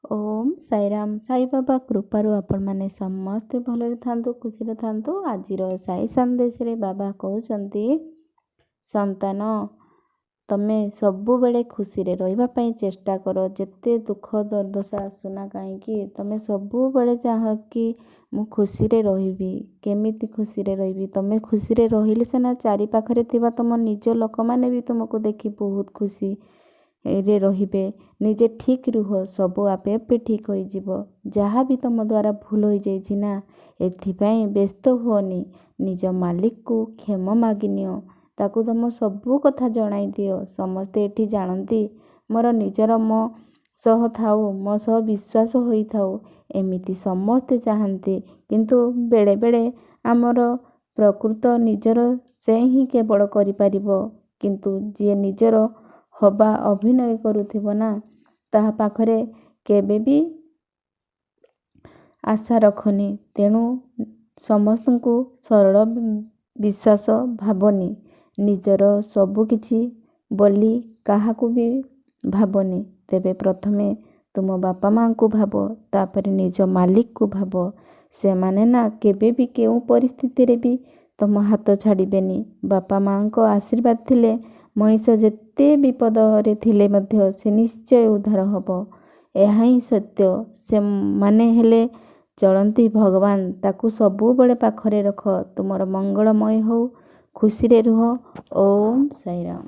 ଓମ୍ ସାଇରାମ। ସାଇବାବା କୃପାରୁ ଆପଣମାନେ ସମସ୍ତେ ଭଲରେ ଥାନ୍ତୁ, ଖୁସିରେ ଥାନ୍ତୁ। ଆଜିର ସାଇ ସନ୍ଦେଶରେ ବାବା କହୁଛନ୍ତି, ସନ୍ତାନ, ତମେ ସବୁବେଳେ ଖୁସିରେ ରହିବା ପାଇଁ ଚେଷ୍ଟା କର। ଯେତେ ଦୁଃଖ ଦୁର୍ଦଶା ଆସୁନା କାହିଁକି, ତମେ ସବୁବେଳେ ଚାହଁ କି ମୁଁ ଖୁସିରେ ରହିବି। କେମିତି ଖୁସିରେ ରହିବି? ତମେ ଖୁସିରେ ରହିଲେ ସିନା ଚାରିପାଖରେ ଥିବା ତମ ନିଜ ଲୋକମାନେ ବି ତୁମକୁ ଦେଖି ବହୁତ ଖୁସି ରେ ରହିବେ। ନିଜେ ଠିକ୍ ରୁହ, ସବୁ ଆପେ ଆପେ ଠିକ୍ ହୋଇଯିବ। ଯାହା ବି ତୁମ ଦ୍ୱାରା ଭୁଲ ହୋଇଯାଇଛି ନା, ଏଥିପାଇଁ ବ୍ୟସ୍ତ ହୁଅନି। ନିଜ ମାଲିକକୁ କ୍ଷମା ମାଗିନିଅ, ତାକୁ ତୁମ ସବୁ କଥା ଜଣାଇ ଦିଅ। ସମସ୍ତେ ଏଠି ଜାଣନ୍ତି ମୋର ନିଜର ମୋ ସହ ଥାଉ, ମୋ ସହ ବିଶ୍ୱାସ ହୋଇଥାଉ, ଏମିତି ସମସ୍ତେ ଚାହାନ୍ତି। କିନ୍ତୁ ବେଳେବେଳେ ଆମର ପ୍ରକୃତ ନିଜର ସେ ହିଁ କେବଳ କରିପାରିବ। କିନ୍ତୁ ଯିଏ ନିଜର ହବା ଅଭିନୟ କରୁଥିବ ନା, ତାହା ପାଖରେ କେବେ ବି ଆଶା ରଖନି। ତେଣୁ ସମସ୍ତଙ୍କୁ ସରଳ ବିଶ୍ୱାସ ଭାବନି, ନିଜର ସବୁକିଛି ବୋଲି କାହାକୁ ବି ଭାବନି। ତେବେ ପ୍ରଥମେ ତୁମ ବାପା ମାଆଙ୍କୁ ଭାବ, ତାପରେ ନିଜ ମାଲିକକୁ ଭାବ। ସେମାନେ ନା କେବେ ବି କେଉଁ ପରିସ୍ଥିତିରେ ବି ତୁମ ହାତ ଛାଡ଼ିବେନି। ବାପା ମାଆଙ୍କ ଆଶୀର୍ବାଦ ଥିଲେ ମଣିଷ ଯେତେ ବିପଦରେ ଥିଲେ ମଧ୍ୟ ସେ ନିଶ୍ଚୟ ଉଦ୍ଧାର ହେବ। ଏହା ହିଁ ସତ୍ୟ। ସେମାନେ ହେଲେ ଚଳନ୍ତି ଭଗବାନ। ତାକୁ ସବୁବେଳେ ପାଖରେ ରଖ। ତୁମର ମଙ୍ଗଳମୟ ହେଉ, ଖୁସିରେ ରୁହ। ଓମ୍ ସାଇରାମ।